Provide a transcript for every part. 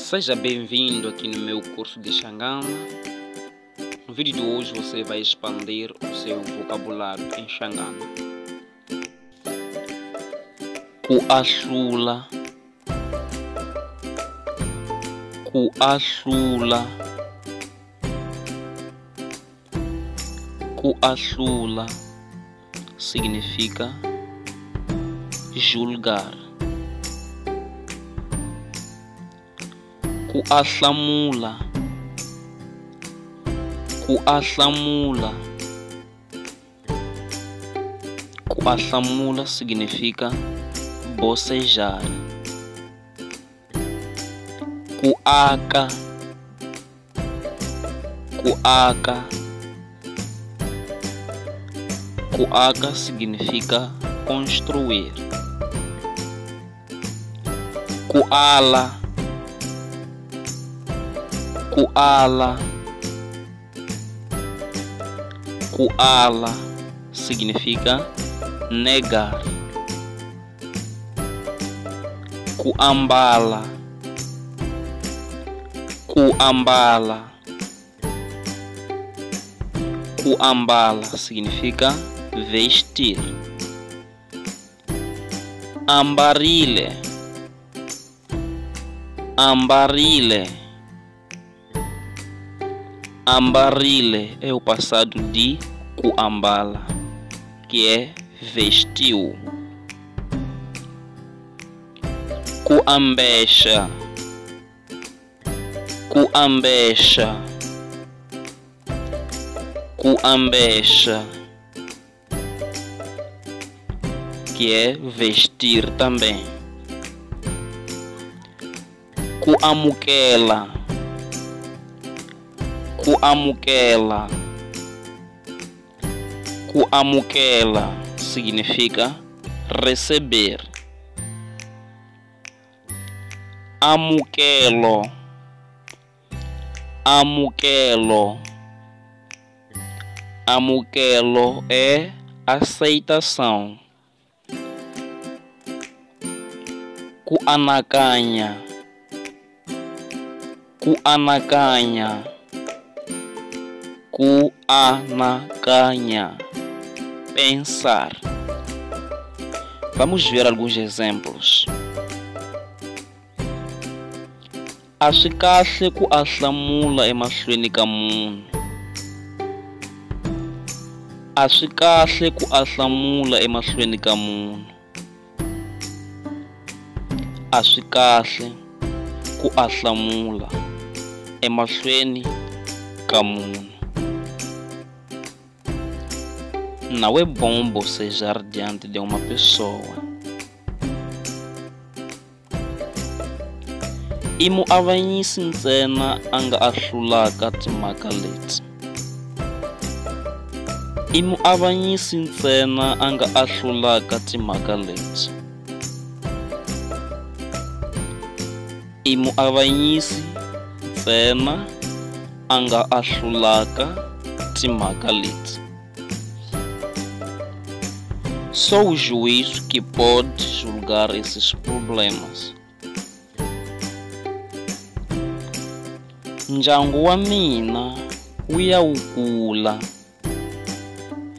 Seja bem-vindo aqui no meu curso de Changana. No vídeo de hoje você vai expandir o seu vocabulário em Changana. Kuahlula, kuahlula, kuahlula significa julgar. Kuahlamula, kuahlamula, kuahlamula significa bocejar. Kuaka, kuaka, kuaka significa construir. Kuala, kuala, kuala significa negar. Kuambala, kuambala, kuambala significa vestir. Ambarile, ambarile, ambarile é o passado de kuambala, que é vestiu. Kuambexa, kuambexa, kuambexa, que é vestir também. Kuamukela, kuamukela, kuamukela significa receber. Amukelo, amukelo, amukelo é aceitação. Kuanakanya, kuanakanya, kuanakanya, pensar. Vamos ver alguns exemplos. A swi kahle ku ahlamula emahlweni ka munhu. A swi kahle ku ahlamula emahlweni ka munhu. A swi kahle ku ahlamula emahlweni ka munhu. Não é bom bocejar diante de uma pessoa. I muavanyisi ntsena a nga ahlulaka timhaka leti. I muavanyisi ntsena a nga ahlulaka timhaka leti. I muavanyisi ntsena a nga ahlulaka timhaka leti. Só o juiz que pode julgar esses problemas. Ndyangu wa mina wu ya wu kula,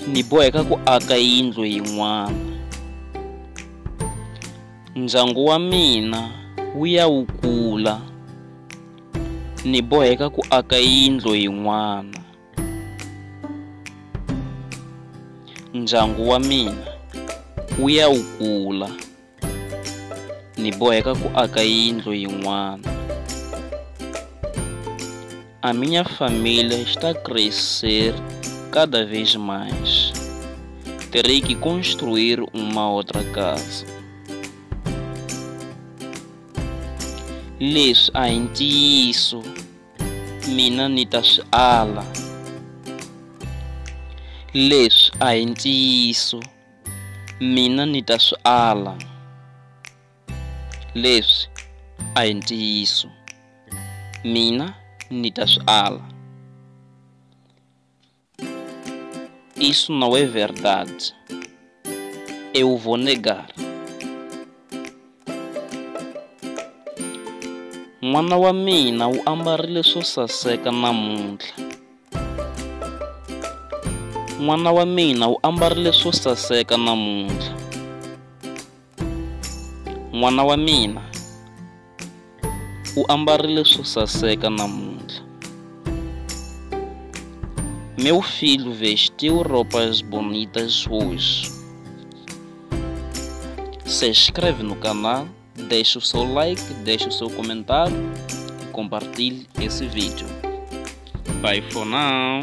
ni boheka ku aka yindlu yin'wana. Ndyangu wa mina wu ya wu kula, ni boheka ku aka yindlu yin'wana. Ndyangu wa mina wu ya wu kula, ni boheka ku aka yindlu yin'wana. A minha família está a crescer cada vez mais. Terei que construir uma outra casa. Leswi a hi ntiyiso, mina ni ta swi ala. Leswi a hi ntiyiso, mina ni ta swi ala. Leswi a hi ntiyiso, mina ni ta swi ala. Isso não é verdade. Eu vou negar. N'wana wa mina u ambarile swo saseka namuntlha. N'wana wa mina u ambarile swo saseka namuntlha. N'wana wa mina u ambarile swo saseka namuntlha. Meu filho vestiu roupas bonitas hoje. Se inscreve no canal, deixe o seu like, deixe o seu comentário e compartilhe esse vídeo. Bye for now.